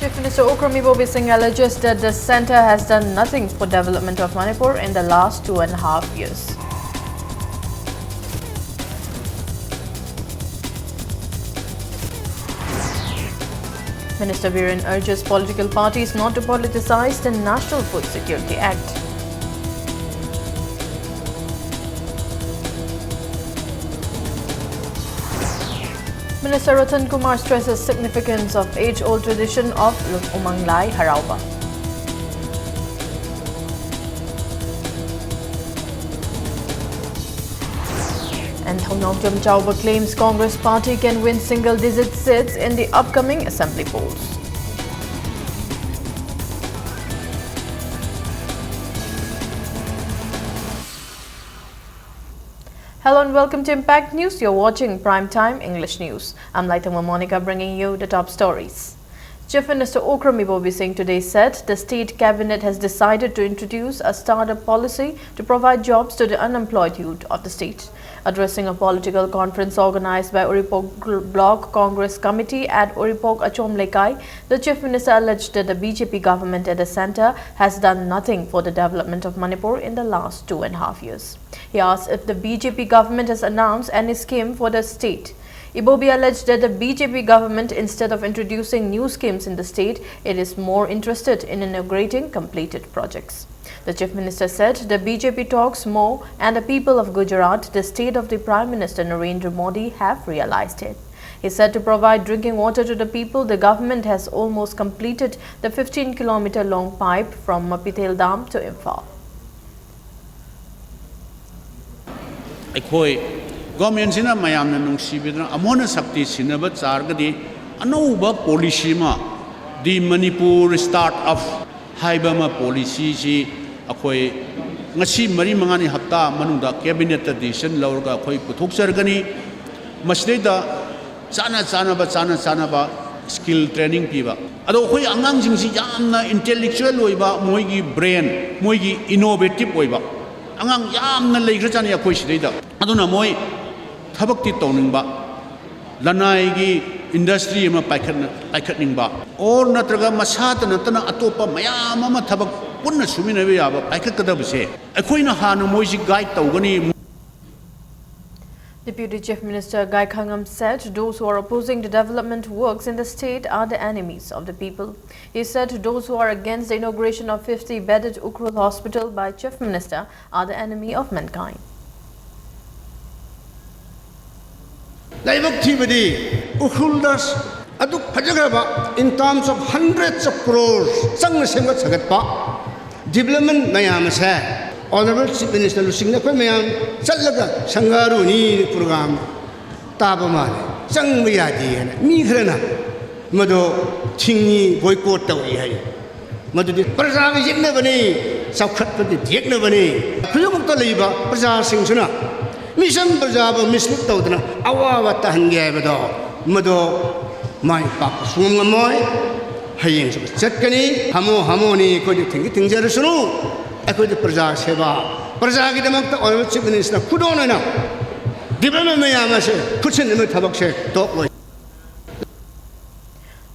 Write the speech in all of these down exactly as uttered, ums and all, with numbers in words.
Chief Minister Okram Ibobi Singh alleges that the centre has done nothing for development of Manipur in the last two and a half years. Minister Biren urges political parties not to politicise the National Food Security Act. Minister Ratan Kumar stresses significance of age-old tradition of Umang Lai Harauba. And Thounaojam Chaoba claims Congress party can win single-digit seats in the upcoming assembly polls. Hello and welcome to Impact News. You're watching Prime Time English News. I'm Laitangma Monica bringing you the top stories. Chief Minister Okram Ibobi Singh today said the state cabinet has decided to introduce a startup policy to provide jobs to the unemployed youth of the state. Addressing a political conference organized by Uripok Gl- Block Congress Committee at Uripok Achom Lekai, the Chief Minister alleged that the B J P government at the centre has done nothing for the development of Manipur in the last two and a half years. He asked if the B J P government has announced any scheme for the state. Ibobi alleged that the B J P government, instead of introducing new schemes in the state, it is more interested in inaugurating completed projects. The Chief Minister said the B J P talks more and the people of Gujarat, the state of the Prime Minister Narendra Modi, have realised it. He said to provide drinking water to the people, the government has almost completed the fifteen kilometre long pipe from Mapithel Dam to Imphal. ꯑꯩꯈꯣꯏ ꯒꯣꯔꯃꯦꯟꯁꯤꯅ ꯃꯌꯥꯝꯅ ꯅꯨꯡꯁꯤꯕꯤꯗꯅ ꯑꯃꯨꯛ ꯍꯟꯅ ꯁꯛꯇꯤ ꯁꯤꯟꯅꯕ ꯆꯥꯔꯒꯗꯤ ꯑꯅꯧꯕ policy ꯑꯃ, ꯗꯤ Manipur start up ꯍꯥꯏꯕ ꯑꯃ ꯄꯣꯂꯤꯁꯤꯁꯤ ꯑꯩꯈꯣꯏ ꯉꯁꯤ ꯃꯔꯤ ꯃꯉꯥꯅꯤ ꯍꯞꯇꯥ ꯃꯅꯨꯡꯗ ꯀꯦꯕꯤꯅꯦꯠꯇ ꯗꯤꯁꯤꯖꯟ ꯂꯧꯔꯒ ꯑꯩꯈꯣꯏ ꯄꯨꯊꯣꯛꯆꯔꯒꯅꯤ꯫ ꯃꯁꯤꯗꯩꯗ ꯆꯥꯅ ꯆꯥꯅꯕ ꯆꯥꯅ ꯆꯥꯅꯕ ꯁ꯭ꯀꯤꯜ ꯇ꯭ꯔꯦꯅꯤꯡ ꯄꯤꯕ꯫ ꯑꯗꯣ ꯑꯩꯈꯣꯏ ꯑꯉꯥꯡꯁꯤꯡꯁꯤ ꯌꯥꯝꯅ ꯏꯟꯇꯦꯂꯦꯛꯆꯨꯋꯦꯜ ꯑꯣꯏꯕ, ꯃꯣꯏꯒꯤ ꯕ꯭ꯔꯦꯟ, ꯃꯣꯏꯒꯤ ꯏꯅꯣꯚꯦꯇꯤꯞ ꯑꯣꯏꯕ ꯑꯉꯥꯡ ꯌꯥꯝꯅ ꯂꯩꯈ꯭ꯔꯖꯥꯠꯅꯤ ꯑꯩꯈꯣꯏ ꯁꯤꯗꯩꯗ꯫ ꯑꯗꯨꯅ ꯃꯣꯏ ꯊꯕꯛꯇꯤ ꯇꯧꯅꯤꯡꯕ, ꯂꯅꯥꯏꯒꯤ ꯏꯟꯗꯁꯇ꯭ꯔꯤ ꯑꯃ ꯄꯥꯏꯈꯠꯅ ꯄꯥꯏꯈꯠꯅꯤꯡꯕ, ꯑꯣꯔ ꯅꯠꯇ꯭ꯔꯒ ꯃꯁꯥꯇ ꯅꯠꯇꯅ ꯑꯇꯣꯞꯄ ꯃꯌꯥꯝ ꯑꯃ ꯊꯕꯛ ꯄꯨꯟꯅ ꯁꯨꯃꯤꯟꯅꯕ ꯌꯥꯕ ꯄꯥꯏꯈꯠꯀꯗꯕꯁꯦ, ꯑꯩꯈꯣꯏꯅ ꯍꯥꯟꯅ ꯃꯣꯏꯁꯤ ꯒꯥꯏꯗ ꯇꯧꯒꯅꯤ꯫ Deputy Chief Minister Gai Khangam said those who are opposing the development works in the state are the enemies of the people. He said those who are against the inauguration of fifty bedded Ukhrul Hospital by Chief Minister are the enemy of mankind. ꯂꯥꯏꯕꯛ ꯊꯤꯕꯗꯤ ꯎꯈ꯭ꯔꯨꯜꯗ ꯑꯗꯨꯛ ꯐꯖꯈ꯭ꯔꯕ, in terms of hundreds of crores ꯆꯪꯅ ꯁꯦꯝꯒꯠ ꯁꯥꯒꯠꯄ development ꯃꯌꯥꯝ ꯑꯁꯦ Honourable Chief Minister ꯂꯨꯆꯤꯡꯅ ꯑꯩꯈꯣꯏ ꯃꯌꯥꯝ ꯆꯠꯂꯒ ꯁꯪꯒꯥꯔꯨꯅꯤ program ꯇꯥꯕ ꯃꯥꯜꯂꯦ꯫ ꯆꯪꯕ ꯌꯥꯗꯦ ꯍꯥꯏꯅ ꯃꯤ ꯈꯔꯅ ꯃꯗꯣ ꯊꯤꯡꯉꯤ, boycott ꯇꯧꯏ ꯍꯥꯏ꯫ ꯃꯗꯨꯗꯤ ꯄ꯭ꯔꯖꯥꯒ ꯌꯦꯛꯅꯕꯅꯤ, ꯆꯥꯎꯈꯠꯄꯒꯤ ꯌꯦꯛꯅꯕꯅꯤ꯫ ꯈꯨꯗꯤꯡꯃꯛꯇ ꯂꯩꯕ ꯄ꯭ꯔꯖꯥꯁꯤꯡꯁꯤꯅ ꯃꯤꯁꯟ ꯄ꯭ꯔꯖꯥꯕꯨ mislead ꯇꯧꯗꯅ ꯑꯋꯥꯕ ꯇꯥꯍꯟꯒꯦ ꯍꯥꯏꯕꯗꯣ, ꯃꯗꯣ ꯃꯥꯏ ꯄꯥꯛꯄ ꯁꯨꯡꯉꯝ ꯉꯝꯃꯣꯏ꯫ ꯍꯌꯦꯡꯁꯨ ꯆꯠꯀꯅꯤ꯫ ꯍꯥꯃꯣ ꯍꯥꯃꯣꯅꯤ, ꯑꯩꯈꯣꯏꯗꯤ ꯊꯤꯡꯗꯤ ꯊꯤꯡꯖꯔꯁꯅꯨ꯫ ꯑꯩꯈꯣꯏꯗꯤ ꯄ꯭ꯔꯖꯥ ꯁꯦꯕꯥ, ꯄ꯭ꯔꯖꯥꯒꯤꯗꯃꯛꯇ Honourable Chief Minister ꯅ ꯈꯨꯗꯣꯜ ꯑꯣꯏꯅ development ꯃꯌꯥꯝ ꯑꯁꯦ ꯈꯨꯠꯁꯤꯟꯅꯕꯒꯤ ꯊꯕꯛꯁꯦ ꯇꯣꯛꯂꯣꯏ꯫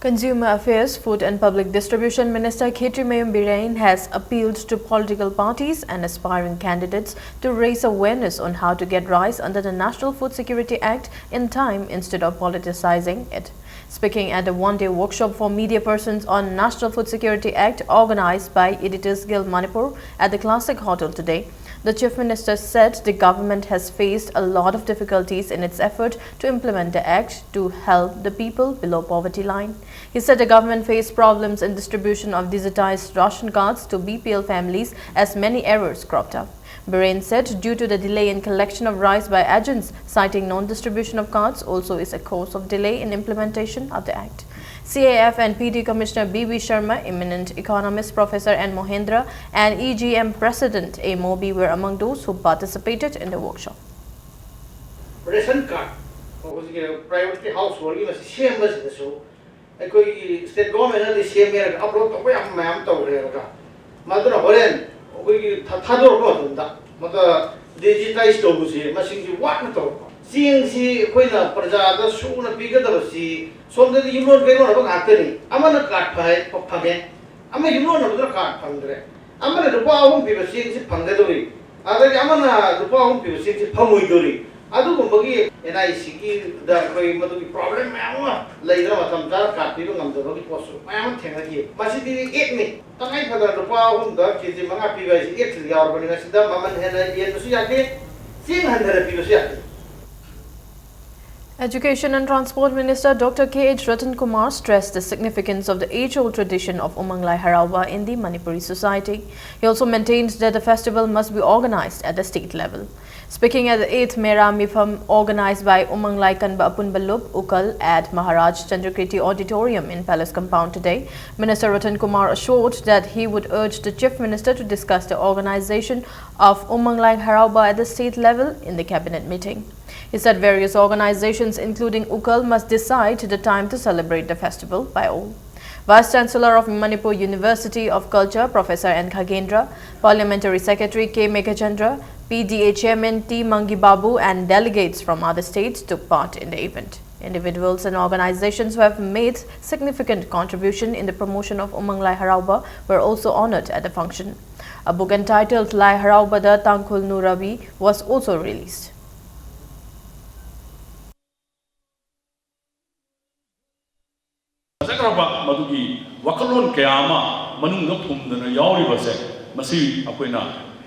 Consumer Affairs, Food and Public Distribution Minister Khetrimayum Biren has appealed to political parties and aspiring candidates to raise awareness on how to get rice under the National Food Security Act in time instead of politicizing it. Speaking at a one-day workshop for media persons on National Food Security Act organized by Editors Guild Manipur at the Classic Hotel today, the Chief Minister said the government has faced a lot of difficulties in its effort to implement the act to help the people below poverty line. He said the government faced problems in distribution of digitized ration cards to B P L families as many errors cropped up. Biren said due to the delay in collection of rice by agents, citing non-distribution of cards also is a cause of delay in implementation of the act. C A F and P D Commissioner B B Sharma, eminent economist Professor N Mohendra, and E G M President A Mobi were among those who participated in the workshop. Ration card, ꯍꯧꯖꯤꯛꯀꯤ priority household ꯒꯤ ꯃꯁꯤ ꯁꯦꯝꯕꯁꯤꯗꯁꯨ ꯑꯩꯈꯣꯏꯒꯤ state government ꯅꯗꯤ ꯁꯦꯝꯃꯦ ꯍꯥꯏꯔꯒ upload ꯇꯧꯕ ꯌꯥꯝ ꯃꯌꯥꯝ ꯇꯧꯔꯦ ꯍꯥꯏꯔꯒ, ꯃꯗꯨꯅ ꯍꯣꯔꯦꯟ ꯑꯩꯈꯣꯏꯒꯤ ꯊꯥ-, ꯊꯥꯗꯣꯔꯛꯄ ꯃꯇꯝꯗ ꯃꯗꯨ ꯗꯤꯖꯤꯇꯥꯏꯖ ꯇꯧꯕꯁꯤ ꯃꯁꯤꯡꯁꯤ ꯋꯥꯠꯅ ꯇꯧꯔꯛꯄ꯫ ꯆꯦꯡꯁꯤ ꯑꯩꯈꯣꯏꯅ ꯄ꯭ꯔꯖꯥꯗ ꯁꯨꯅ ꯄꯤꯒꯗꯕꯁꯤ ꯁꯣꯝꯗꯗꯤ ꯌꯨꯝꯂꯣꯟ ꯀꯩꯔꯣꯟꯅꯕ ꯉꯥꯛꯇꯅꯤ꯫ ꯑꯃꯅ ꯀꯥꯔꯗ ꯐ-, ꯐꯪꯉꯦ, ꯑꯃ ꯌꯨꯝꯂꯣꯟꯅꯕꯗꯨꯅ ꯀꯥꯔꯗ ꯐꯪꯗ꯭ꯔꯦ, ꯑꯃꯅ ꯂꯨꯄꯥ ꯑꯍꯨꯝ ꯄꯤꯕ ꯆꯦꯡꯁꯤ ꯐꯪꯒꯗꯧꯔꯤ, ꯑꯗꯒꯤ ꯑꯃꯅ ꯂꯨꯄꯥ ꯑꯍꯨꯝ ꯄꯤꯕ ꯆꯦꯡꯁꯤ ꯐꯪꯉꯣꯏꯗꯧꯔꯤ꯫ ꯑꯗꯨꯒꯨꯝꯕꯒꯤ ꯑꯦꯟ ꯑꯥꯏ ꯁꯤꯒꯤꯗ ꯑꯩꯈꯣꯏ ꯃꯗꯨꯒꯤ ꯄ꯭ꯔꯣꯕ꯭ꯂꯦꯝ ꯃꯌꯥꯝ ꯑꯃ ꯂꯩꯗꯅ, ꯃꯇꯝ ꯆꯥꯅ ꯀꯥꯔꯗ ꯄꯤꯕ ꯉꯝꯗꯕꯒꯤ ꯄꯣꯠꯁꯨ ꯃꯌꯥꯝ ꯑꯃ ꯊꯦꯡꯅꯈꯤ꯫ ꯃꯁꯤꯗꯤ ꯑꯦꯛꯅꯤ꯫ ꯇꯉꯥꯏ ꯐꯗꯅ ꯂꯨꯄꯥ ꯑꯍꯨꯝꯗ ꯀꯦ ꯖꯤ ꯃꯉꯥ ꯄꯤꯕ ꯍꯥꯏꯁꯤ ꯑꯦꯛꯁꯤꯗ ꯌꯥꯎꯔꯕꯅꯤ꯫ ꯃꯁꯤꯗ ꯃꯃꯜ ꯍꯦꯟꯅ ꯌꯦꯟꯕꯁꯨ ꯌꯥꯗꯦ, ꯆꯦꯡ ꯍꯟꯊꯅ ꯄꯤꯕꯁꯨ ꯌꯥꯗꯦ꯫ Education and Transport Minister Doctor K H Ratan Kumar stressed the significance of the age-old tradition of Umang Lai Harauba in the Manipuri society. He also maintained that the festival must be organized at the state level. Speaking at the eighth Mera Mipham organized by Umang Lai Kanba Apunba Lup, Ukal, at Maharaj Chandrakirti Auditorium in Palace Compound today, Minister Ratan Kumar assured that he would urge the Chief Minister to discuss the organization of Umang Lai Harauba at the state level in the cabinet meeting. He said various organizations, including Ukal, must decide the time to celebrate the festival by all. Vice Chancellor of Manipur University of Culture, Professor N Khagendra, Parliamentary Secretary K Meghachandra, P D A Chairman T Mangi Babu, and delegates from other states took part in the event. Individuals and organizations who have made significant contribution in the promotion of Umang Lai Harauba were also honored at the function. A book entitled Lai Harauba da Tangkhul Nurabi was also released. ꯐꯖꯈ꯭ꯔꯕ ꯃꯗꯨꯒꯤ ꯋꯥꯈꯜꯂꯣꯟ ꯀꯌꯥ ꯑꯃ ꯃꯅꯨꯡꯗ ꯐꯨꯝꯗꯅ ꯌꯥꯎꯔꯤꯕꯁꯦ, ꯃꯁꯤ ꯑꯩꯈꯣꯏꯅ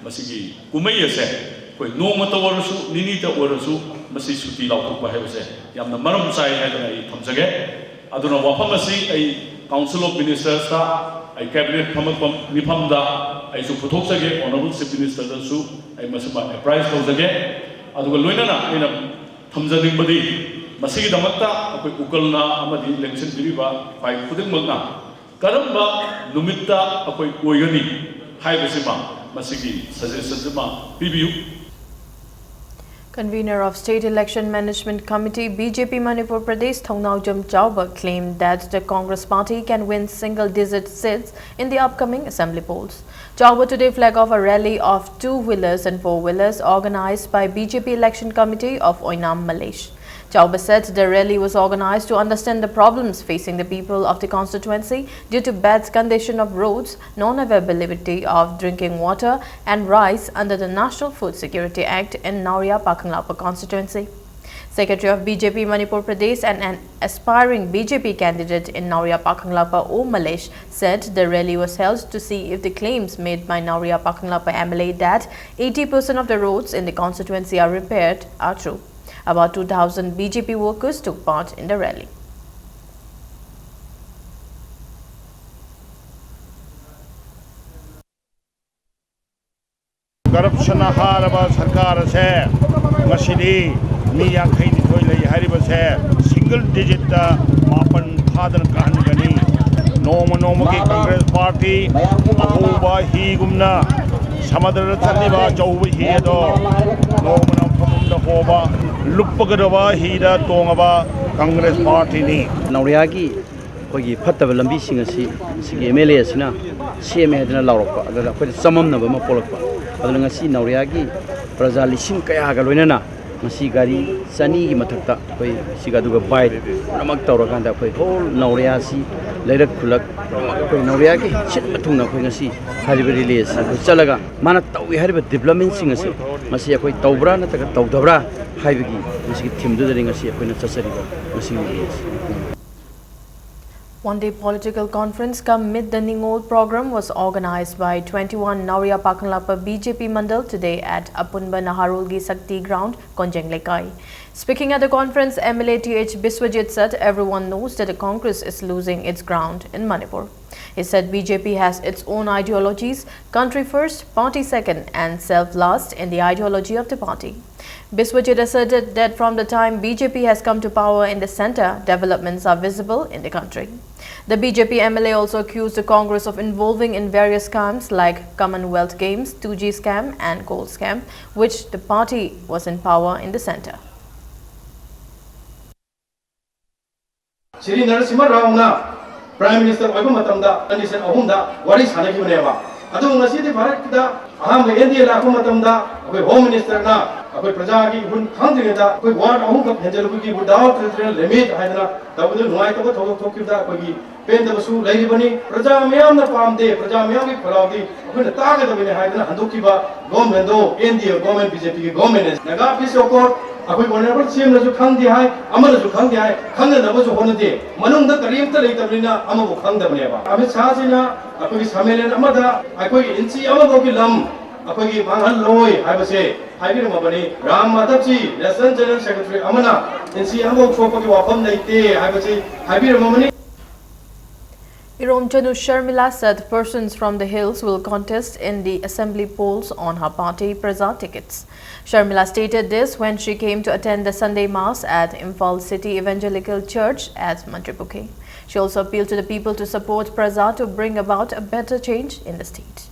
ꯃꯁꯤꯒꯤ ꯀꯨꯝꯍꯩ ꯑꯁꯦ ꯑꯩꯈꯣꯏ ꯅꯣꯡꯃꯇ ꯑꯣꯏꯔꯁꯨ, ꯅꯤꯅꯤꯇ ꯑꯣꯏꯔꯁꯨ, ꯃꯁꯤ ꯁꯨꯇꯤ ꯂꯥꯎꯊꯣꯛꯄ ꯍꯥꯏꯕꯁꯦ ꯌꯥꯝꯅ ꯃꯔꯝ ꯆꯥꯏ ꯍꯥꯏꯗꯅ ꯑꯩ ꯊꯝꯖꯒꯦ꯫ ꯑꯗꯨꯅ ꯋꯥꯐꯝ ꯑꯁꯤ ꯑꯩ Council of Ministersꯇ, ꯑꯩ Cabinet ꯐꯝꯃꯛꯄ ꯃꯤꯐꯝꯗ ꯑꯩꯁꯨ ꯄꯨꯊꯣꯛꯆꯒꯦ, Honourable Chief Ministerꯗꯁꯨ ꯑꯩ ꯃꯁꯤꯃ apprise ꯇꯧꯖꯒꯦ꯫ ꯑꯗꯨꯒ ꯂꯣꯏꯅꯅ ꯑꯩꯅ ꯊꯝꯖꯅꯤꯡꯕꯗꯤ, ꯃꯁꯤꯒꯤꯗꯃꯛꯇ ꯑꯩꯈꯣꯏ ꯎꯀꯜꯅ ꯑꯃꯗꯤ ꯂꯦꯡꯁꯤꯟꯕꯤꯔꯤꯕ ꯐꯥꯏ ꯈꯨꯗꯤꯡꯃꯛꯅ ꯀꯔꯝꯕ ꯅꯨꯃꯤꯠꯇ ꯑꯩꯈꯣꯏ ꯑꯣꯏꯒꯅꯤ ꯍꯥꯏꯕꯁꯤꯃ, ꯃꯁꯤꯒꯤ suggestionꯁꯤꯃ ꯄꯤꯕꯤꯌꯨ꯫ Convener of State Election Management Committee, B J P Manipur Pradesh, Thongnaojam Chauba, claimed that the Congress party can win single-digit seats in the upcoming assembly polls. Chauba today flag off a rally of two-wheelers and four-wheelers organized by B J P Election Committee of Oinam Malesh. Chauba said the rally was organized to understand the problems facing the people of the constituency due to bad condition of roads, non-availability of drinking water and rice under the National Food Security Act in Naoria Pakhanglapa constituency. Secretary of B J P Manipur Pradesh and an aspiring B J P candidate in Naoria Pakhanglapa, O Malesh, said the rally was held to see if the claims made by Naoria Pakhanglapa M L A that eighty percent of the roads in the constituency are repaired are true. About two thousand B J P workers took part in the rally. ꯀꯔꯞꯁꯟꯅ ꯍꯥꯔꯕ ꯁꯔꯀꯥꯔ ꯑꯁꯦ ꯉꯁꯤꯗꯤ ꯃꯤ ꯌꯥꯡꯈꯩ ꯅꯤꯊꯣꯏ ꯂꯩ ꯍꯥꯏꯔꯤꯕꯁꯦ single ꯗꯤꯖꯤꯠꯇ ꯃꯥꯄꯟ ꯐꯥꯗꯅ ꯀꯥꯍꯟꯒꯅꯤ꯫ ꯅꯣꯡꯃ ꯅꯣꯡꯃꯒꯤ Congress party ꯑꯍꯣꯕ ꯍꯤꯒꯨꯝꯅ ꯁꯃꯨꯗ꯭ꯔꯗ ꯆꯠꯂꯤꯕ ꯑꯆꯧꯕ ꯍꯤ ꯑꯗꯣ ꯅꯣꯡꯃꯅ ꯃꯐꯝꯗ ꯍꯣꯕ, ꯂꯨꯞꯄꯒꯗꯕ ꯍꯤꯗ ꯇꯣꯡꯉꯕ ꯀꯪꯒ꯭ꯔꯦꯁ ꯄꯥꯔꯇꯤꯅꯤ꯫ ꯅꯥꯎꯔꯤꯌꯥꯒꯤ ꯑꯩꯈꯣꯏꯒꯤ ꯐꯠꯇꯕ ꯂꯝꯕꯤꯁꯤꯡ ꯑꯁꯤ ꯁꯤꯒꯤ ꯑꯦꯝ ꯑꯦꯜ ꯑꯦ ꯑꯁꯤꯅ ꯁꯦꯝꯃꯦ ꯍꯥꯏꯗꯅ ꯂꯥꯎꯔꯛꯄ ꯑꯗꯨꯗ ꯑꯩꯈꯣꯏꯗ ꯆꯃꯝꯅꯕ ꯑꯃ ꯄꯣꯛꯂꯛꯄ꯫ ꯑꯗꯨꯅ ꯉꯁꯤ ꯅꯥꯎꯔꯤꯌꯥꯒꯤ ꯄ꯭ꯔꯖꯥ ꯂꯤꯁꯤꯡ ꯀꯌꯥꯒ ꯂꯣꯏꯅꯅ ꯉꯁꯤ ꯒꯥꯔꯤ ꯆꯅꯤꯒꯤ ꯃꯊꯛꯇ ꯑꯩꯈꯣꯏ ꯁꯤꯒ ꯑꯗꯨꯒ ꯕꯥꯏꯛ ꯄꯨꯝꯅꯃꯛ ꯇꯧꯔꯀꯥꯟꯗ ꯑꯩꯈꯣꯏ ꯍꯣꯜ ꯅꯥꯎꯔꯤꯌꯥꯁꯤ ꯂꯩꯔꯛ ꯈꯨꯜꯂꯛ ꯄꯨꯝꯅꯃꯛ ꯑꯩꯈꯣꯏ ꯅꯥꯎꯔꯤꯌꯥꯒꯤ ꯁꯤꯟꯕ ꯊꯨꯡꯅ ꯑꯩꯈꯣꯏ ꯉꯁꯤ ꯍꯥꯏꯔꯤꯕ ꯔꯦꯂꯤ ꯑꯁꯤ ꯑꯩꯈꯣꯏ ꯆꯠꯂꯒ ꯃꯥꯅ ꯇꯧꯏ ꯍꯥꯏꯔꯤꯕ ꯗꯤꯕ꯭ꯂꯞꯃꯦꯟꯁꯤꯡ ꯑꯁꯤ ꯃꯁꯤ ꯑꯩꯈꯣꯏ ꯇꯧꯕ꯭ꯔꯥ ꯅꯠꯇ꯭ꯔꯒ ꯇꯧꯗꯕ꯭ꯔꯥ ꯍꯥꯏꯕꯒꯤ ꯃꯁꯤꯒꯤ ꯊꯤꯝꯗꯨꯗꯅꯤ ꯉꯁꯤ ꯑꯩꯈꯣꯏꯅ ꯆꯠꯆꯔꯤꯕ ꯉꯁꯤꯒꯤ ꯔꯦꯂꯤ ꯑꯁꯤ꯫ One-day political conference cum Meet the Ningol program was organized by twenty-one Naoria Pakhanglapa B J P Mandal today at Apunba Naharulgi Shakti Ground, Konjeng Lekai. Speaking at the conference, M L A T H Biswajit said everyone knows that the Congress is losing its ground in Manipur. He said B J P has its own ideologies, country first, party second, and self last in the ideology of the party. Biswajit asserted that from the time B J P has come to power in the centre, developments are visible in the country. The B J P M L A also accused the Congress of involving in various scams like Commonwealth Games, two G scam and gold scam, which the party was in power in the centre. Shri ꯅꯔꯁꯤꯃ ꯔꯥꯎꯅ Prime Minister ꯑꯣꯏꯕ ꯃꯇꯝꯗ condition ꯑꯍꯨꯝꯗ ꯋꯥꯔꯤ ꯁꯥꯟꯅꯈꯤꯕꯅꯦꯕ꯫ ꯑꯗꯨꯕꯨ ꯉꯁꯤꯗꯤ ꯚꯥꯔꯠꯇ ꯑꯍꯥꯟꯕ N D A ꯂꯥꯛꯄ ꯃꯇꯝꯗ ꯑꯩꯈꯣꯏ Home Minister ꯅ ꯑꯩꯈꯣꯏ ꯄ꯭ꯔꯖꯥꯒꯤ ꯏꯍꯨꯟ ꯈꯪꯗ꯭ꯔꯤꯉꯩꯗ ꯑꯩꯈꯣꯏ ward ꯑꯍꯨꯝꯈꯛ ꯍꯦꯟꯖꯜꯂꯛꯄꯒꯤ without territorial limit ꯍꯥꯏꯗꯅ ꯇꯧꯕꯗ ꯅꯨꯡꯉꯥꯏꯇꯕ ꯊꯧꯗꯣꯛ ꯊꯣꯛꯈꯤꯕꯗ ꯑꯩꯈꯣꯏꯒꯤ ꯄꯦꯟꯗꯕꯁꯨ ꯂꯩꯔꯤꯕꯅꯤ꯫ ꯄ꯭ꯔꯖꯥ ꯃꯤꯌꯥꯝꯅ ꯄꯥꯝꯗꯦ, ꯄ꯭ꯔꯖꯥ ꯃꯤꯌꯥꯝꯒꯤ ꯈꯣꯜꯂꯥꯎꯗꯤ ꯑꯩꯈꯣꯏꯅ ꯇꯥꯒꯗꯕꯅꯤ ꯍꯥꯏꯗꯅ ꯍꯟꯗꯣꯛꯈꯤꯕ government ꯗꯣ N D A government, B J P ꯒꯤ government ꯅꯤ꯫ Naga Peace Accord ꯑꯩꯈꯣꯏ Honourable C M ꯅꯁꯨ ꯈꯪꯗꯦ ꯍꯥꯏ, ꯑꯃꯅꯁꯨ ꯈꯪꯗꯦ ꯍꯥꯏ, ꯈꯪꯅꯅꯕꯁꯨ ꯍꯣꯠꯅꯗꯦ꯫ ꯃꯅꯨꯡꯗ ꯀꯔꯤꯝꯇ ꯂꯩꯇꯕꯅꯤꯅ ꯑꯃꯐꯥꯎ ꯈꯪꯗꯕꯅꯦꯕ꯫ ꯑꯃꯤꯠ ꯁꯥꯍꯁꯤꯅ ꯑꯩꯈꯣꯏꯒꯤ ꯁꯝꯃꯦꯂꯟ ꯑꯃꯗ ꯑꯩꯈꯣꯏꯒꯤ ꯏꯟꯆꯤ ꯑꯃꯐꯥꯎꯒꯤ ꯂꯝ ꯑꯩꯈꯣꯏꯒꯤ ꯃꯥꯡꯍꯜꯂꯣꯏ ꯍꯥꯏꯕꯁꯦ ꯍꯥꯏꯕꯤꯔꯝꯃꯕꯅꯤ꯫ ꯔꯥꯝ ꯃꯥꯙꯕꯖꯤ, National General Secretary ꯑꯃꯅ ꯏꯟꯆꯤ ꯑꯃꯐꯥꯎ ꯊꯣꯛꯄꯒꯤ ꯋꯥꯐꯝ ꯂꯩꯇꯦ ꯍꯥꯏꯕꯁꯤ ꯍꯥꯏꯕꯤꯔꯝꯃꯕꯅꯤ꯫ Iromchanu Sharmila said persons from the hills will contest in the assembly polls on her party Praja tickets. Sharmila stated this when she came to attend the Sunday Mass at Imphal City Evangelical Church at Mantripukhi. She also appealed to the people to support Praja to bring about a better change in the state.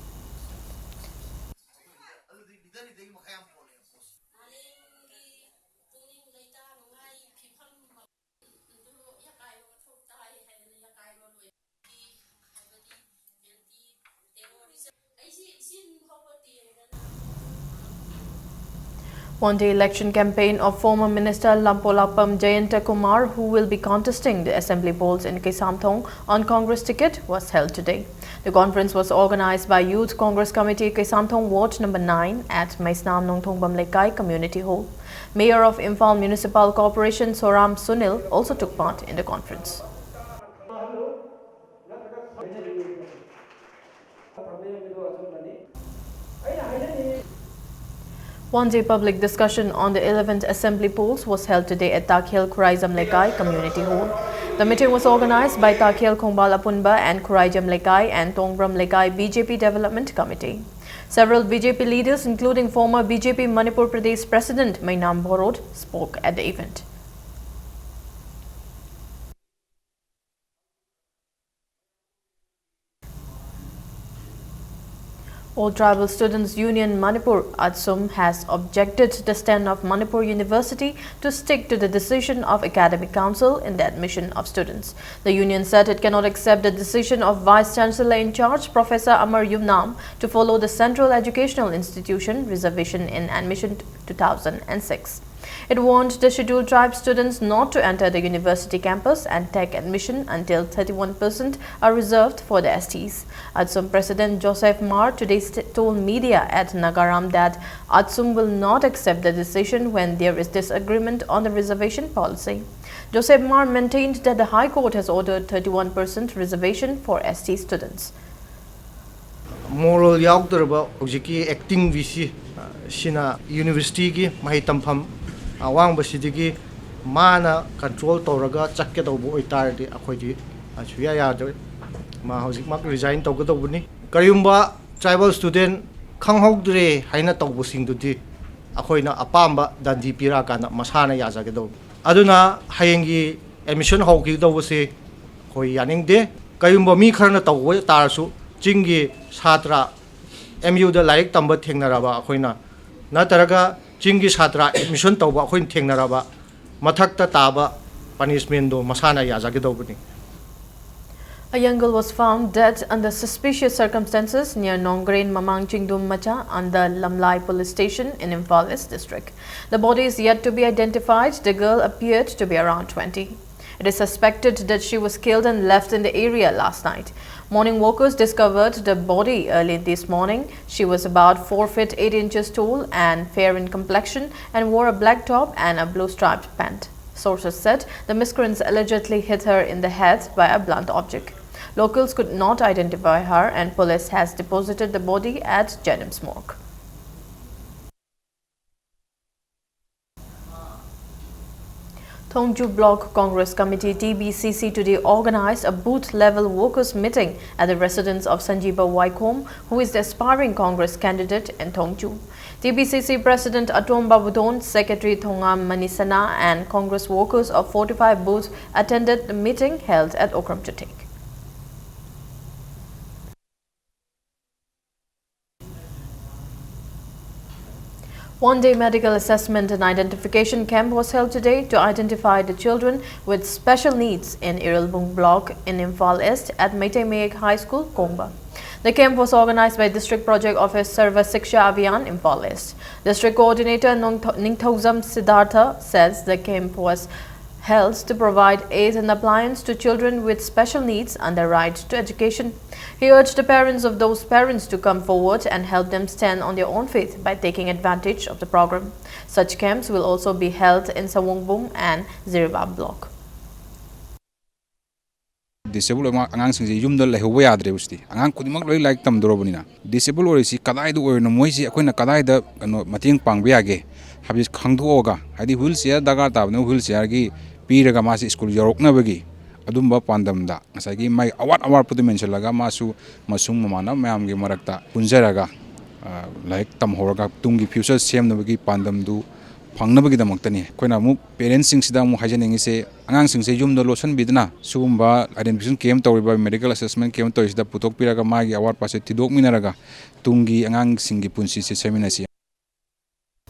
On the election campaign of former Minister Lampolapam Jayanta Kumar, who will be contesting the assembly polls in Keisamthong on Congress ticket, was held today. The conference was organized by Youth Congress Committee, Keisamthong Ward number nine, at Meisnam Nongthongbam Lekai Community Hall. Mayor of Imphal Municipal Corporation, Soram Sunil, also took part in the conference. One-day public discussion on the eleventh Assembly polls was held today at Takhel Khuraijam Lekai Community Hall. The meeting was organized by Takhel Khongbal Apunba and Khuraijam Lekai and Tongbram Lekai B J P Development Committee. Several B J P leaders, including former B J P Manipur Pradesh President Maynam Borot, spoke at the event. All Tribal Students Union Manipur, ATSUM, has objected to the stand of Manipur University to stick to the decision of Academic Council in the admission of students. The union said it cannot accept the decision of Vice Chancellor in charge, Professor Amar Yumnam, to follow the Central Educational Institution reservation in admission two thousand six. It warned the Scheduled Tribe students not to enter the university campus and take admission until thirty-one percent are reserved for the S Ts. ATSUM President Joseph Mar today st- told media at Nagaram that ATSUM will not accept the decision when there is disagreement on the reservation policy. Joseph Mar maintained that the High Court has ordered thirty-one percent reservation for S T students. Moral ꯌꯥꯎꯗ꯭ꯔꯕ ꯍꯧꯖꯤꯛꯀꯤ acting V C ꯁꯤꯅ universityꯒꯤ ꯃꯍꯩ ꯇꯝꯐꯝ ꯑꯋꯥꯡꯕꯁꯤꯗꯒꯤ ꯃꯥꯅ control ꯇꯧꯔꯒ ꯆꯠꯀꯗꯧꯕ ꯑꯣꯏꯇꯥꯔꯗꯤ ꯑꯩꯈꯣꯏꯗꯤ ꯁꯨꯌꯥ ꯌꯥꯗ꯭ꯔꯦ꯫ ꯃꯥ ꯍꯧꯖꯤꯛꯃꯛ resign ꯇꯧꯒꯗꯧꯕꯅꯤ꯫ ꯀꯔꯤꯒꯨꯝꯕ tribal student ꯈꯪꯍꯧꯗ꯭ꯔꯦ ꯍꯥꯏꯅ ꯇꯧꯕꯁꯤꯡꯗꯨꯗꯤ ꯑꯩꯈꯣꯏꯅ ꯑꯄꯥꯝꯕ ꯗꯟꯗꯤ ꯄꯤꯔꯛꯑꯀꯥꯟꯗ ꯃꯁꯥꯅ ꯌꯥꯖꯒꯗꯧꯕꯅꯤ꯫ ꯑꯗꯨꯅ ꯍꯌꯦꯡꯒꯤ admission ꯍꯧꯈꯤꯗꯧꯕꯁꯤ ꯑꯩꯈꯣꯏ ꯌꯥꯅꯤꯡꯗꯦ꯫ ꯀꯔꯤꯒꯨꯝꯕ ꯃꯤ ꯈꯔꯅ ꯇꯧꯕ ꯇꯥꯔꯁꯨ ꯆꯤꯡꯒꯤ ꯁꯥꯇ꯭ꯔ M Uꯗ ꯂꯥꯏꯔꯤꯛ ꯇꯝꯕ ꯊꯦꯡꯅꯔꯕ ꯑꯩꯈꯣꯏꯅ, ꯅꯠꯇ꯭ꯔꯒ ꯆꯤꯡꯒꯤ ꯁꯥꯇ꯭ꯔ admission ꯇꯧꯕ ꯑꯩꯈꯣꯏꯅ ꯊꯦꯡꯅꯔꯕ ꯃꯊꯛꯇ ꯇꯥꯕ punishmentꯗꯣ ꯃꯁꯥꯅ ꯌꯥꯖꯒꯗꯧꯕꯅꯤ꯫ A young girl was found dead under suspicious circumstances near Nongren Mamang Chingdum Macha under Lamlai Police Station in Imphal East District. The body is yet to be identified. The girl appeared to be around twenty. It is suspected that she was killed and left in the area last night. Morning walkers discovered the body early this morning. She was about four feet eight inches tall and fair in complexion and wore a black top and a blue striped pant. Sources said the miscreants allegedly hit her in the head by a blunt object. Locals could not identify her and police has deposited the body at Jennings Morgue. Thongju Block Congress Committee, T B C C, today organized a booth-level workers' meeting at the residence of Sanjeeva Waikhom, who is the aspiring Congress candidate in Thongju. T B C C President Atom Babudon, Secretary Thongam Manisana, and Congress workers of forty-five booths attended the meeting held at Okram Chutek. One-day medical assessment and identification camp was held today to identify the children with special needs in Irelbung Block in Imphal East at Meitei Mayek High School, Kongba. The camp was organized by District Project Office Sarva Siksha Abhiyan, Imphal East. District Coordinator Nongtho-, Ningthoujam Siddhartha says the camp was held to provide aid and appliance to children with special needs and the right to education. He urged the parents of those parents to come forward and help them stand on their own feet by taking advantage of the program. Such camps will also be held in Sawongbung and Ziribam Block. Disable ꯑꯣꯏꯕ ꯑꯉꯥꯡꯁꯤꯡꯁꯦ ꯌꯨꯝꯗ ꯂꯩꯍꯧꯕ ꯌꯥꯗ꯭ꯔꯦꯕ꯫ ꯁꯤꯗꯤ ꯑꯉꯥꯡ ꯈꯨꯗꯤꯡꯃꯛ ꯂꯣꯏ ꯂꯥꯏꯔꯤꯛ ꯇꯝꯗꯣꯔꯕꯅꯤꯅ, disable ꯑꯣꯏꯔꯤꯁꯤ ꯀꯗꯥꯏꯗ ꯑꯣꯏꯔꯤꯅꯣ, ꯃꯣꯏꯁꯤ ꯑꯩꯈꯣꯏꯅ ꯀꯗꯥꯏꯗ ꯀꯩꯅꯣ ꯃꯇꯦꯡ ꯄꯥꯡꯕ ꯌꯥꯒꯦ ꯍꯥꯏꯕꯁꯤ ꯈꯪꯗꯣꯛꯑꯒ, ꯍꯥꯏꯗꯤ wheel chair ꯗꯔꯀꯥꯔ ꯇꯥꯕꯅ wheel chairꯒꯤ ꯄꯤꯔꯒ ꯃꯥꯁꯤ ꯁ꯭ꯀꯨꯜ ꯌꯧꯔꯛꯅꯕꯒꯤ ꯑꯗꯨꯝꯕ ꯄꯥꯟꯗꯝꯗ ꯉꯁꯥꯏꯒꯤ ꯃꯥꯏ ꯑꯋꯥꯠ ꯑꯋꯥꯠꯄꯗꯨ ꯃꯦꯟꯁꯤꯜꯂꯒ ꯃꯥꯁꯨ ꯃꯁꯨꯡ ꯃꯃꯥꯟꯅꯕ ꯃꯌꯥꯝꯒꯤ ꯃꯔꯛꯇ ꯄꯨꯟꯖꯔꯒ, ꯑ, ꯂꯥꯏꯔꯤꯛ ꯇꯝꯍꯧꯔꯒ ꯇꯨꯡꯒꯤ future ꯁꯦꯝꯅꯕꯒꯤ ꯄꯥꯟꯗꯝꯗꯨ ꯐꯪꯅꯕꯒꯤꯗꯃꯛꯇꯅꯤ꯫ ꯑꯩꯈꯣꯏꯅ ꯑꯃꯨꯛ parentsꯁꯤꯡꯁꯤꯗ ꯑꯃꯨꯛ ꯍꯥꯏꯖꯅꯤꯡꯉꯤꯁꯦ, ꯑꯉꯥꯡꯁꯤꯡꯁꯦ ꯌꯨꯝꯗ ꯂꯣꯠꯁꯤꯟꯕꯤꯗꯅ ꯁꯤꯒꯨꯝꯕ identification camp ꯇꯧꯔꯤꯕ, medical assessment camp ꯇꯧꯔꯤꯁꯤꯗ ꯄꯨꯊꯣꯛꯄꯤꯔꯒ ꯃꯥꯒꯤ ꯑꯋꯥꯠ ꯑꯄꯥꯁꯦ ꯊꯤꯗꯣꯛꯃꯤꯟꯅꯔꯒ ꯇꯨꯡꯒꯤ ꯑꯉꯥꯡꯁꯤꯡꯒꯤ ꯄꯨꯟꯁꯤꯁꯦ ꯁꯦꯝꯃꯤꯟꯅꯁꯤ꯫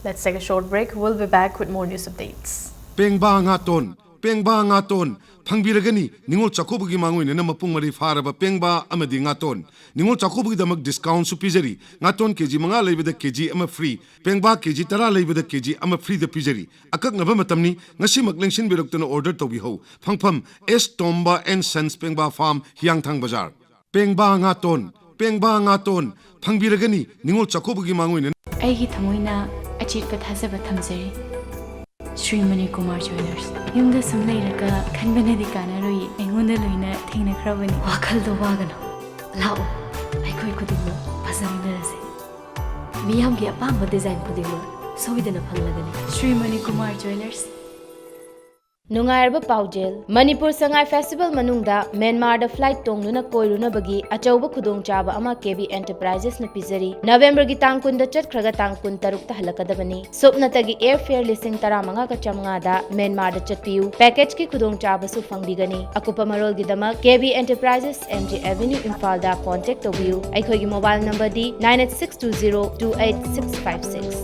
Let's take a short break. We'll be back with more news updates. ꯄꯦꯡꯕꯥ ꯉꯥꯇꯣꯟ, ꯄꯦꯡꯕꯥ ꯉꯥꯇꯣꯟ ꯐꯪꯕꯤꯔꯒꯅꯤ꯫ ꯅꯤꯉꯣꯜ ꯆꯥꯛꯀꯧꯕꯒꯤ ꯃꯥꯡꯑꯣꯏꯅꯅ ꯃꯄꯨꯡ ꯃꯔꯩ ꯐꯥꯔꯕ ꯄꯦꯡꯕꯥ ꯑꯃꯗꯤ ꯉꯥꯇꯣꯟ꯫ ꯅꯤꯉꯣꯜ ꯆꯥꯛꯀꯧꯕꯒꯤꯗꯃꯛ discountꯁꯨ ꯄꯤꯖꯔꯤ꯫ ꯉꯥꯇꯣꯟ KG ꯃꯉꯥ ꯂꯩꯕꯗ KG ꯑꯃ free, ꯄꯦꯡꯕꯥ KG ꯇꯔꯥ ꯂꯩꯕꯗ KG ꯑꯃ freeꯗ ꯄꯤꯖꯔꯤ꯫ ꯑꯀꯛꯅꯕ ꯃꯇꯝꯅꯤ, ꯉꯁꯤꯃꯛ ꯂꯦꯡꯁꯤꯟꯕꯤꯔꯛꯇꯨꯅ order ꯇꯧꯕꯤꯍꯧ꯫ ꯐꯪꯐꯝ, S Tomba and Sons ꯄꯦꯡꯕꯥ Farm, ꯍꯤꯌꯥꯡꯊꯥꯡ ꯕꯖꯥꯔ꯫ ꯄꯦꯡꯕꯥ ꯉꯥꯇꯣꯟ, ꯄꯦꯡꯕꯥ ꯉꯥꯇꯣꯟ ꯐꯪꯕꯤꯔꯒꯅꯤ꯫ ꯅꯤꯉꯣꯜ ꯆꯥꯛꯀꯧꯕꯒꯤ ꯃꯥꯡꯑꯣꯏꯅꯅ ꯑꯩꯒꯤ ꯊꯃꯣꯏꯅ ꯑꯆꯦꯠꯄ ꯊꯥꯖꯕ ꯊꯝꯖꯔꯤ꯫ ꯁ꯭ꯔꯤ ꯃꯅꯤꯀꯨꯃꯥꯔ ꯖ꯭ꯋꯦꯂꯔꯁ꯫ ꯌꯨꯝꯗ ꯁꯨꯝ ꯂꯩꯔꯒ ꯈꯟꯕꯅꯗꯤ ꯀꯥꯟꯅꯔꯣꯏ, ꯑꯩꯉꯣꯟꯗ ꯂꯣꯏꯅ ꯊꯦꯡꯅꯈ꯭ꯔꯕꯅꯤ꯫ ꯋꯥꯈꯜꯗꯣ ꯋꯥꯒꯅꯨ, ꯂꯥꯛꯑꯣ, ꯑꯩꯈꯣꯏ ꯈꯨꯗꯤꯡꯃꯛ ꯐꯖꯃꯤꯟꯅꯔꯁꯦ꯫ ꯃꯤꯌꯥꯝꯒꯤ ꯑꯄꯥꯝꯕ design ꯈꯨꯗꯤꯡꯃꯛ ꯁꯣꯏꯗꯅ ꯐꯪꯂꯒꯅꯤ꯫ ꯁ꯭ꯔꯤ ꯃꯅꯤꯀꯨꯃꯥꯔ ꯖ꯭ꯋꯦꯂꯔꯁ꯫ ꯅꯨꯡꯉꯥꯏꯔꯕ ꯄꯥꯎꯖꯦꯜ, ꯃꯅꯤꯄꯨꯔ ꯁꯉꯥꯏ ꯐꯦꯁꯇꯤꯚꯦꯜ ꯃꯅꯨꯡꯗ ꯃ꯭ꯌꯥꯟꯃꯥꯔꯗ ꯐ꯭ꯂꯥꯏꯠ ꯇꯣꯡꯗꯨꯅ ꯀꯣꯏꯔꯨꯅꯕꯒꯤ ꯑꯆꯧꯕ ꯈꯨꯗꯣꯡꯆꯥꯕ ꯑꯃ ꯀꯦ ꯕꯤ ꯑꯦꯟꯇꯔꯄ꯭ꯔꯥꯏꯖꯦꯁꯅ ꯄꯤꯖꯔꯤ꯫ ꯅꯕꯦꯝꯕꯔꯒꯤ ꯇꯥꯡ ꯀꯨꯟꯗ ꯆꯠꯈ꯭ꯔꯒ ꯇꯥꯡ ꯀꯨꯟꯇꯔꯨꯛꯇ ꯍꯜꯂꯛꯀꯗꯕꯅꯤ꯫ ꯁꯨꯞꯅꯇꯒꯤ ꯑꯦꯌꯔ ꯐꯦꯌꯔ ꯂꯤꯁꯤꯡ ꯇꯔꯥꯃꯉꯥꯒ ꯆꯥꯝꯃꯉꯥꯗ ꯃ꯭ꯌꯥꯟꯃꯥꯔꯗ ꯆꯠꯄꯤꯌꯨ꯫ ꯄꯦꯀꯦꯖꯀꯤ ꯈꯨꯗꯣꯡꯆꯥꯕꯁꯨ ꯐꯪꯕꯤꯒꯅꯤ꯫ ꯑꯀꯨꯞꯄ ꯃꯔꯣꯜꯒꯤꯗꯃꯛ ꯀꯦ ꯕꯤ ꯑꯦꯟꯇꯔꯄ꯭ꯔꯥꯏꯖꯦꯁ, ꯑꯦꯝ ꯖꯤ ꯑꯦꯚꯦꯅ꯭ꯌꯨ, ꯏꯝꯐꯥꯜꯗ ꯀꯣꯟꯇꯦꯛ ꯇꯧꯕꯤꯌꯨ꯫ ꯑꯩꯈꯣꯏꯒꯤ mobile ꯅꯝꯕꯔꯗꯤ nine eight six two zero two eight six five six꯫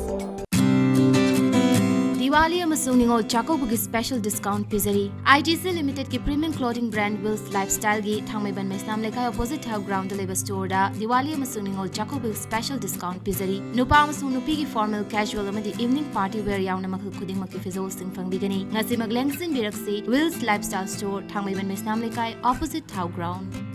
Diwali ꯑꯃꯁꯨꯡ ꯅꯤꯉꯣꯜ ꯆꯥꯛꯀꯧꯕꯒꯤ ꯁ꯭ꯄꯦꯁꯦꯜ ꯗꯤꯁꯀꯥꯎꯟꯠ ꯄꯤꯖꯔꯤ꯫ ꯑꯥꯏ ꯇꯤ ꯁꯤ ꯂꯤꯃꯤꯇꯦꯗꯀꯤ ꯄ꯭ꯔꯤꯃꯤꯌꯝ ꯀ꯭ꯂꯣꯊꯤꯡ ꯕ꯭ꯔꯥꯟꯗ ꯋꯤꯜꯁ ꯂꯥꯏꯐꯁ꯭ꯇꯥꯏꯜꯒꯤ ꯊꯥꯡꯃꯩꯕꯟ ꯃꯩꯁꯅꯥꯝ ꯂꯩꯀꯥꯏ ꯑꯣꯄꯣꯖꯤꯠ ꯊꯥꯎ ꯒ꯭ꯔꯥꯎꯟꯗ ꯂꯩꯕ ꯁ꯭ꯇꯣꯔꯗ ꯗꯤꯋꯥꯂꯤ ꯑꯃꯁꯨꯡ ꯅꯤꯉꯣꯜ ꯆꯥꯛꯀꯧꯕꯒꯤ ꯁ꯭ꯄꯦꯁꯦꯜ ꯗꯤꯁꯀꯥꯎꯟꯠ ꯄꯤꯖꯔꯤ꯫ ꯅꯨꯄꯥ ꯑꯃꯁꯨꯡ ꯅꯨꯄꯤꯒꯤ ꯐꯣꯔꯃꯦꯜ, ꯀꯦꯖꯨꯋꯦꯜ ꯑꯃꯗꯤ ꯏꯚꯤꯅꯤꯡ ꯄꯥꯔꯇꯤ ꯋꯦꯌꯔ ꯌꯥꯎꯅ ꯃꯈꯜ ꯈꯨꯗꯤꯡꯃꯛꯀꯤ ꯐꯤꯖꯣꯜꯁꯤꯡ ꯐꯪꯕꯤꯒꯅꯤ꯫ ꯉꯁꯤꯃꯛ ꯂꯦꯡꯁꯤꯟꯕꯤꯔꯛꯁꯤ ꯋꯤꯜꯁ ꯂꯥꯏꯐꯁ꯭ꯇꯥꯏꯜ ꯁ꯭ꯇꯣꯔ, ꯊꯥꯡꯃꯩꯕꯟ ꯃꯩꯁꯅꯥꯝ ꯂꯩꯀꯥꯏ, ꯑꯣꯄꯣꯖꯤꯠ ꯊꯥꯎ ꯒ꯭ꯔꯥꯎꯟꯗ꯫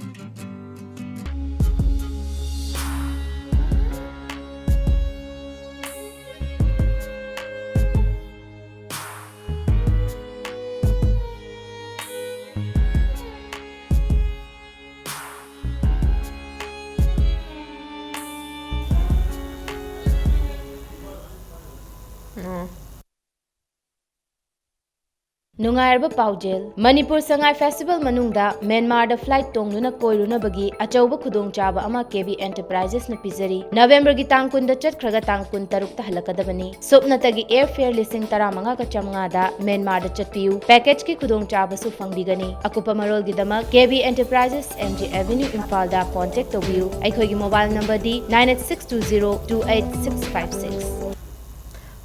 ꯅꯨꯡꯉꯥꯏꯔꯕ ꯄꯥꯎꯖꯦꯜ, ꯃꯅꯤꯄꯨꯔ ꯁꯉꯥꯏ ꯐꯦꯁꯇꯤꯚꯦꯜ ꯃꯅꯨꯡꯗ ꯃ꯭ꯌꯥꯟꯃꯥꯔꯗ ꯐ꯭ꯂꯥꯏꯠ ꯇꯣꯡꯗꯨꯅ ꯀꯣꯏꯔꯨꯅꯕꯒꯤ ꯑꯆꯧꯕ ꯈꯨꯗꯣꯡꯆꯥꯕ ꯑꯃ ꯀꯦ ꯕꯤ ꯑꯦꯟꯇꯔꯄ꯭ꯔꯥꯏꯖꯦꯁꯅ ꯄꯤꯖꯔꯤ꯫ ꯅꯕꯦꯝꯕꯔꯒꯤ ꯇꯥꯡ ꯀꯨꯟꯗ ꯆꯠꯈ꯭ꯔꯒ ꯇꯥꯡ ꯀꯨꯟꯇꯔꯨꯛꯇ ꯍꯜꯂꯛꯀꯗꯕꯅꯤ꯫ ꯁꯨꯞꯅꯇꯒꯤ ꯑꯦꯌꯔ ꯐꯦꯌꯔ ꯂꯤꯁꯤꯡ ꯇꯔꯥꯃꯉꯥꯒ ꯆꯥꯝꯃꯉꯥꯗ ꯃ꯭ꯌꯥꯟꯃꯥꯔꯗ ꯆꯠꯄꯤꯌꯨ꯫ ꯄꯦꯀꯦꯖꯀꯤ ꯈꯨꯗꯣꯡꯆꯥꯕꯁꯨ ꯐꯪꯕꯤꯒꯅꯤ꯫ ꯑꯀꯨꯞꯄ ꯃꯔꯣꯜꯒꯤꯗꯃꯛ ꯀꯦ ꯕꯤ ꯑꯦꯟꯇꯔꯄ꯭ꯔꯥꯏꯖꯦꯁ, ꯑꯦꯝ ꯖꯤ ꯑꯦꯚꯦꯅ꯭ꯌꯨ, ꯏꯝꯐꯥꯜꯗ ꯀꯣꯟꯇꯦꯛ ꯇꯧꯕꯤꯌꯨ꯫ ꯑꯩꯈꯣꯏꯒꯤ mobile ꯅꯝꯕꯔꯗꯤ nine eight six two zero two eight six five six.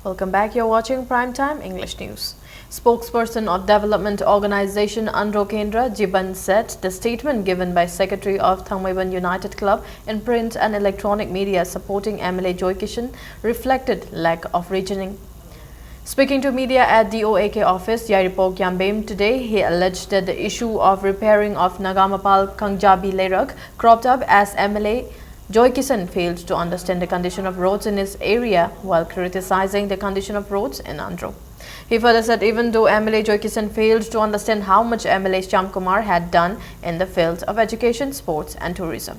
Welcome back. You're watching Prime Time English News. Spokesperson of Development Organization UNDRO Kendra, Jiban, said the statement given by Secretary of Thangmeiban United Club in print and electronic media supporting M L A Joy Kishan reflected lack of reasoning. Speaking to media at D O A K office, Yairipok Yambem, today, he alleged that the issue of repairing of Nagamapal Kangjabi Leirak cropped up as M L A Joy Kishan failed to understand the condition of roads in his area while criticizing the condition of roads in UNDRO. He further said even though M L A Joy Kishan failed to understand how much M L A Shyam Kumar had done in the field of education, sports and tourism.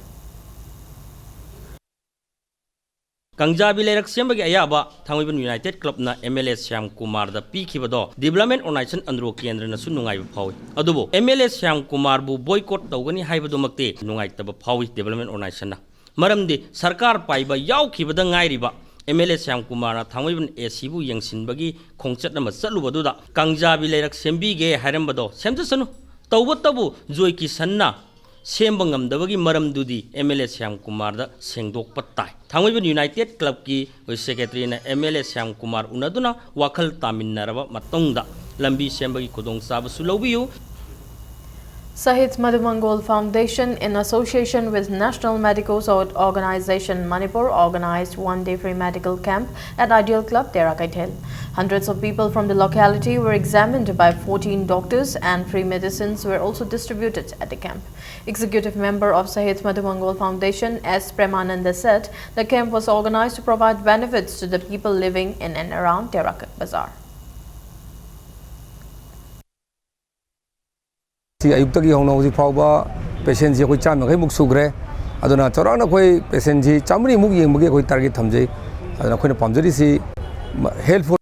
ꯀꯪꯖꯥꯕꯤ ꯂꯩꯔꯛ ꯁꯦꯝꯕꯒꯤ ꯑꯌꯥꯕ Thangmeiband united ꯀ꯭ꯂꯕꯅ M L A Shyam ꯀꯨꯃꯥꯔꯗ ꯄꯤꯈꯤꯕꯗꯣ development organisation Andro ꯀꯦꯟꯗ꯭ꯔꯅꯁꯨ ꯅꯨꯡꯉꯥꯏꯕ ꯐꯥꯎꯏ꯫ ꯑꯗꯨꯕꯨ ꯑꯦꯝ ꯑꯦꯜ ꯑꯦ ꯁ꯭ꯌꯥꯝ ꯀꯨꯃꯥꯔꯕꯨ ꯕꯣꯏꯀꯣꯠ ꯇꯧꯒꯅꯤ ꯍꯥꯏꯕꯗꯨꯃꯛꯇꯤ ꯅꯨꯡꯉꯥꯏꯇꯕ ꯐꯥꯎꯏ ꯗꯤꯕ꯭ꯂꯞꯃꯦꯟ ꯑꯣꯔꯒꯅꯥꯏꯖꯦꯁꯟꯅ꯫ ꯃꯔꯝꯗꯤ ꯁꯔꯀꯥꯔ ꯄꯥꯏꯕ ꯌꯥꯎꯈꯤꯕꯗ ꯉꯥꯏꯔꯤꯕ ꯑꯦꯝ ꯑꯦꯜ ꯑꯦ ꯁ꯭ꯌꯥꯝ ꯀꯨꯃꯥꯔꯅ ꯊꯥꯡꯃꯩꯕꯟ ꯑꯦ ꯁꯤꯕꯨ ꯌꯦꯡꯁꯤꯟꯕꯒꯤ ꯈꯣꯡꯆꯠ ꯑꯃ ꯆꯠꯂꯨꯕꯗꯨꯗ ꯀꯪꯖꯥꯕꯤ ꯂꯩꯔꯛ ꯁꯦꯝꯕꯤꯒꯦ ꯍꯥꯏꯔꯝꯕꯗꯣ ꯁꯦꯝꯖꯁꯅꯨ꯫ ꯇꯧꯕꯇꯕꯨ ꯖꯣꯏ ꯀꯤꯁꯟꯅ ꯁꯦꯝꯕ ꯉꯝꯗꯕꯒꯤ ꯃꯔꯝꯗꯨꯗꯤ ꯑꯦꯝ ꯑꯦꯜ ꯑꯦ ꯁ꯭ꯌꯥꯝ ꯀꯨꯃꯥꯔꯗ ꯁꯦꯡꯗꯣꯛꯄ ꯇꯥꯏ꯫ ꯊꯥꯡꯃꯩꯕꯟ ꯌꯨꯅꯥꯏꯇꯦꯗ ꯀ꯭ꯂꯕꯀꯤ ꯁꯦꯀ꯭ꯔꯦꯇꯔꯤꯅ M L A Shyam Kumar ꯎꯅꯗꯨꯅ ꯋꯥꯈꯜ ꯇꯥꯃꯤꯟꯅꯔꯕ ꯃꯇꯨꯡꯗ ꯂꯝꯕꯤ ꯁꯦꯝꯕꯒꯤ ꯈꯨꯗꯣꯡꯆꯥꯕꯁꯨ ꯂꯧꯕꯤꯌꯨ꯫ Sahit Madhumangal Foundation, in association with National Medical Organization Manipur, organized one-day free medical camp at Ideal Club, Tera Kaithel. Hundreds of people from the locality were examined by fourteen doctors, and free medicines were also distributed at the camp. Executive member of Sahit Madhumangal Foundation, S Premananda, said the camp was organized to provide benefits to the people living in and around Tera Bazar. ꯁꯤ ꯑꯌꯨꯛꯇꯒꯤ ꯍꯧꯅ ꯍꯧꯖꯤꯛ ꯐꯥꯎꯕ ꯄꯦꯁꯦꯟꯁꯤ ꯑꯩꯈꯣꯏ ꯆꯥꯝꯃ ꯌꯥꯡꯈꯩꯃꯨꯛ ꯁꯨꯈ꯭ꯔꯦ꯫ ꯑꯗꯨꯅ ꯆꯥꯎꯔꯥꯛꯅ ꯑꯩꯈꯣꯏ ꯄꯦꯁꯦꯟꯁꯤ ꯆꯥꯃꯔꯤꯃꯨꯛ ꯌꯦꯡꯕꯒꯤ ꯑꯩꯈꯣꯏ ꯇꯥꯔꯒꯦꯠ ꯊꯝꯖꯩ꯫ ꯑꯗꯨꯅ ꯑꯩꯈꯣꯏꯅ ꯄꯥꯝꯖꯔꯤꯁꯤ health for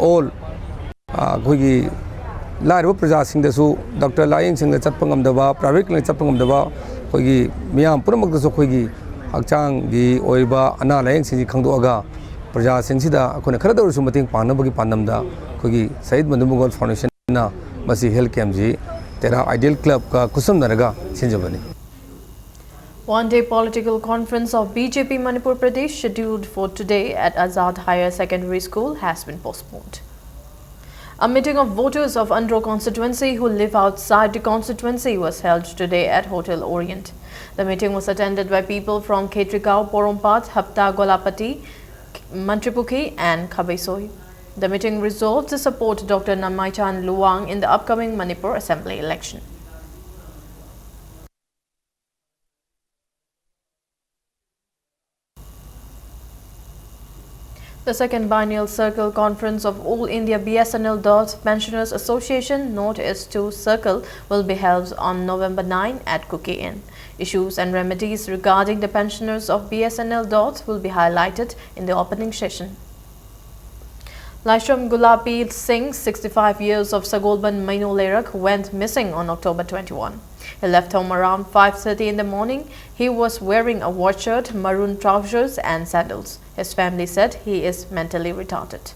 all, ꯑꯩꯈꯣꯏꯒꯤ ꯂꯥꯏꯔꯕ ꯄ꯭ꯔꯖꯥꯁꯤꯡꯗꯁꯨ, ꯗꯣꯛꯇꯔ ꯂꯥꯏꯌꯦꯡꯁꯪꯗ ꯆꯠꯄ ꯉꯝꯗꯕ, ꯄ꯭ꯔꯥꯏꯚꯦꯠ ꯀ꯭ꯂꯤꯅꯤꯛ ꯆꯠꯄ ꯉꯝꯗꯕ ꯑꯩꯈꯣꯏꯒꯤ ꯃꯤꯌꯥꯝ ꯄꯨꯝꯅꯃꯛꯇꯁꯨ ꯑꯩꯈꯣꯏꯒꯤ ꯍꯛꯆꯥꯡꯒꯤ ꯑꯣꯏꯕ ꯑꯅꯥ ꯂꯥꯏꯌꯦꯡꯁꯤꯡꯁꯤ ꯈꯪꯗꯣꯛꯑꯒ ꯄ꯭ꯔꯖꯥꯁꯤꯡꯁꯤꯗ ꯑꯩꯈꯣꯏꯅ ꯈꯔꯗ ꯑꯣꯏꯔꯁꯨ ꯃꯇꯦꯡ ꯄꯥꯡꯅꯕꯒꯤ ꯄꯥꯟꯗꯝꯗ ꯑꯩꯈꯣꯏꯒꯤ ꯁꯍꯤꯗ ꯃꯗꯨꯃꯒꯣꯜ ꯐꯥꯎꯟꯗꯦꯁꯟꯅ ꯃꯁꯤ ꯍꯦꯜꯊ ꯀꯦꯝꯞꯁꯤ ꯇꯦꯔꯥ ꯑꯥꯏꯗꯤꯌꯦꯜ ꯀ꯭ꯂꯕꯀ ꯈꯨꯠꯁꯝꯅꯔꯒ ꯁꯤꯟꯖꯕꯅꯤ꯫ One-day political conference of B J P Manipur Pradesh scheduled for today at Azad Higher Secondary School has been postponed. A meeting of voters of Andro constituency who live outside the constituency was held today at Hotel Orient. The meeting was attended by people from Khetrigao, Porompat, Hapta, Golapati, Mantripukhi and Khabaisoi. The meeting resolved to support Doctor Namaichan Luwang in the upcoming Manipur Assembly election. The second biennial Circle Conference of All India B S N L Dot Pensioners Association North East two Circle will be held on November nine at Kuki Inn. Issues and remedies regarding the pensioners of B S N L Dot will be highlighted in the opening session. Laishram Gulapi Singh, sixty-five years, of Sagolban Maino Lerak, went missing on October twenty-one. He left home around five thirty in the morning. He was wearing a white shirt, maroon trousers and sandals. His family said he is mentally retarded.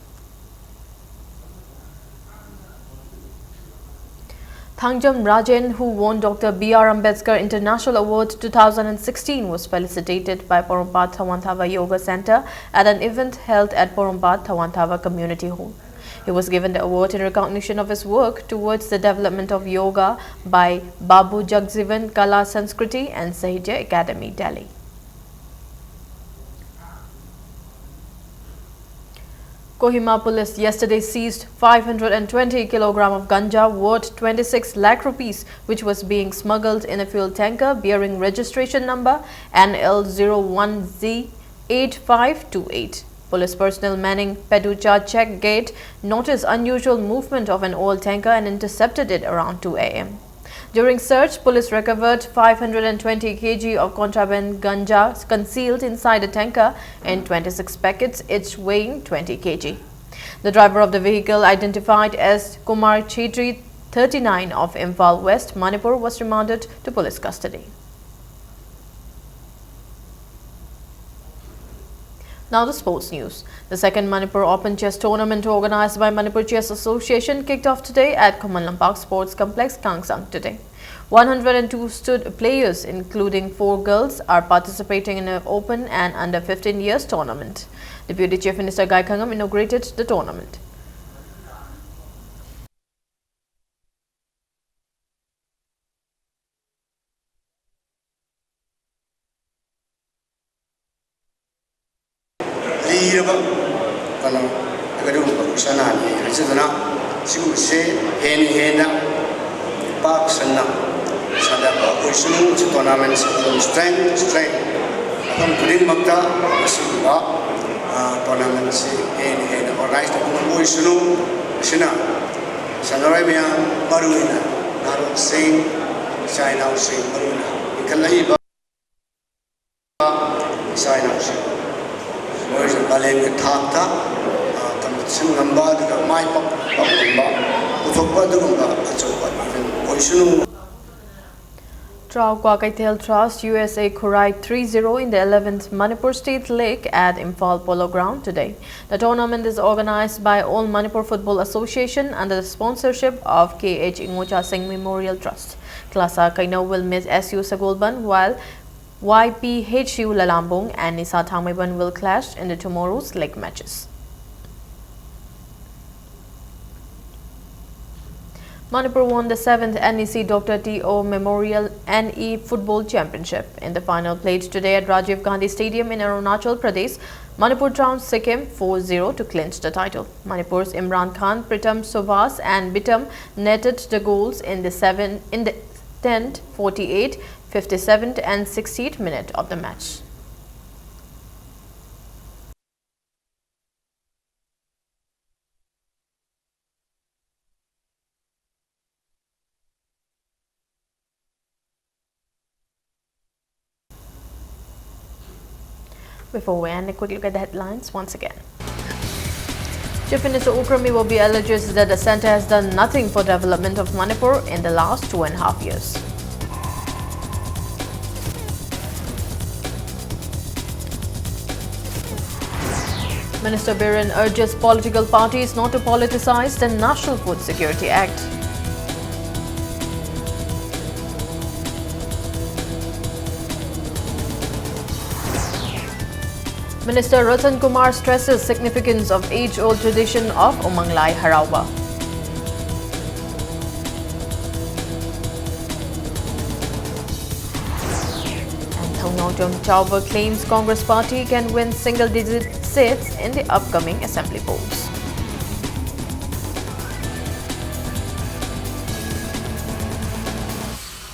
Thangjam Rajen, who won Doctor B R Ambedkar International Award two thousand sixteen, was felicitated by Porompat Thawanthava Yoga Center at an event held at Porompat Thawanthava Community Hall. He was given the award in recognition of his work towards the development of yoga by Babu Jagjivan Kala Sanskriti and Sahitya Academy, Delhi. Kohima police yesterday seized five hundred twenty kilogram of ganja worth twenty-six lakh rupees, which was being smuggled in a fuel tanker bearing registration number N L zero one Z eight five two eight. Police personnel manning Peducha check gate noticed unusual movement of an oil tanker and intercepted it around two a m. During search, police recovered five hundred twenty kilograms of contraband ganja concealed inside a tanker and twenty-six packets, each weighing twenty kilograms. The driver of the vehicle, identified as Kumar Chetri, thirty-nine, of Imphal West, Manipur, was remanded to police custody. Now the sports news. The second Manipur Open Chess Tournament, organized by Manipur Chess Association, kicked off today at Khuman Lampak Sports Complex, Kangsang today. One hundred and two stud players, including four girls, are participating in an open and under fifteen years tournament. Deputy Chief Minister Gai Khangam inaugurated the tournament. ꯂꯤꯔꯕ ꯀꯩꯅꯣ ꯑꯗꯨꯒꯨꯝꯕ ꯈꯨꯠꯁꯥꯟꯅꯅꯤ ꯍꯥꯏꯖꯗꯨꯅ, ꯁꯤꯒꯨꯝꯕꯁꯦ ꯍꯦꯟꯅ ꯍꯦꯟꯅ ꯄꯥꯛ ꯁꯟꯅ ꯁꯥꯟꯅꯕ ꯑꯣꯏꯁꯅꯨ꯫ ꯁꯤ tournament ꯁꯤ ꯑꯗꯨꯝ strength to strength, ꯃꯐꯝ ꯈꯨꯗꯤꯡꯃꯛꯇ ꯑꯁꯤꯒꯨꯝꯕ, ꯑ, Tournament ꯑꯁꯤ ꯍꯦꯟꯅ ꯍꯦꯟꯅ organize ꯇꯧꯕ ꯉꯝꯕ ꯑꯣꯏꯁꯅꯨ꯫ ꯑꯁꯤꯅ ꯁꯥꯟꯅꯔꯣꯏ ꯃꯌꯥꯝ, ꯃꯔꯨꯑꯣꯏꯅ ꯅꯍꯥꯔꯣꯜꯁꯤꯡ, ꯏꯆꯥ ꯏꯅꯥꯎꯁꯤꯡ, ꯃꯔꯨꯑꯣꯏꯅ ꯏꯟꯈꯠꯂꯛꯏꯕ ꯏꯆꯥ ꯏꯅꯥꯎꯁꯤꯡ, ꯃꯣꯏꯁꯨ ꯃꯥꯂꯦꯝꯒꯤ ꯊꯥꯛꯇ, ꯑ, ꯇꯝꯕ ꯁꯤꯟ ꯉꯝꯕ, ꯑꯗꯨꯒ ꯃꯥꯏ ꯄꯥꯛꯄ ꯉꯝꯕ, ꯄꯨꯊꯣꯛꯄ ꯑꯗꯨꯒꯨꯝꯕ ꯑꯆꯧꯕ event ꯑꯣꯏꯁꯅꯨ꯫ Traokwa Keithel Thrust U S A Khurai three zero in the eleventh Manipur State League at Imphal Polo Ground today. The tournament is organized by All Manipur Football Association under the sponsorship of K H Ingocha Singh Memorial Trust. Kalasa Kaino will meet S U Sagolband, while Y P H U Lalambung and Nisa Thangmeiban will clash in the tomorrow's league matches. Manipur won the seventh N E C Doctor T O Memorial N E Football Championship. In the final played today at Rajiv Gandhi Stadium in Arunachal Pradesh, Manipur trounced Sikkim four zero to clinch the title. Manipur's Imran Khan, Pritam Subhas and Bitam netted the goals in the seven, in the tenth, forty-eight, fifty-seventh and sixtieth minute of the match. Before we end, a quick look at the headlines once again. Chief Minister Ukhrul Mewabbi alleges that the centre has done nothing for development of Manipur in the last two and a half years. Minister Biren urges political parties not to politicise the National Food Security Act. Minister Ratan Kumar stresses significance of age-old tradition of Umang Lai Haraoba. And Thongnaojam Chauba claims Congress party can win single-digit seats in the upcoming assembly polls.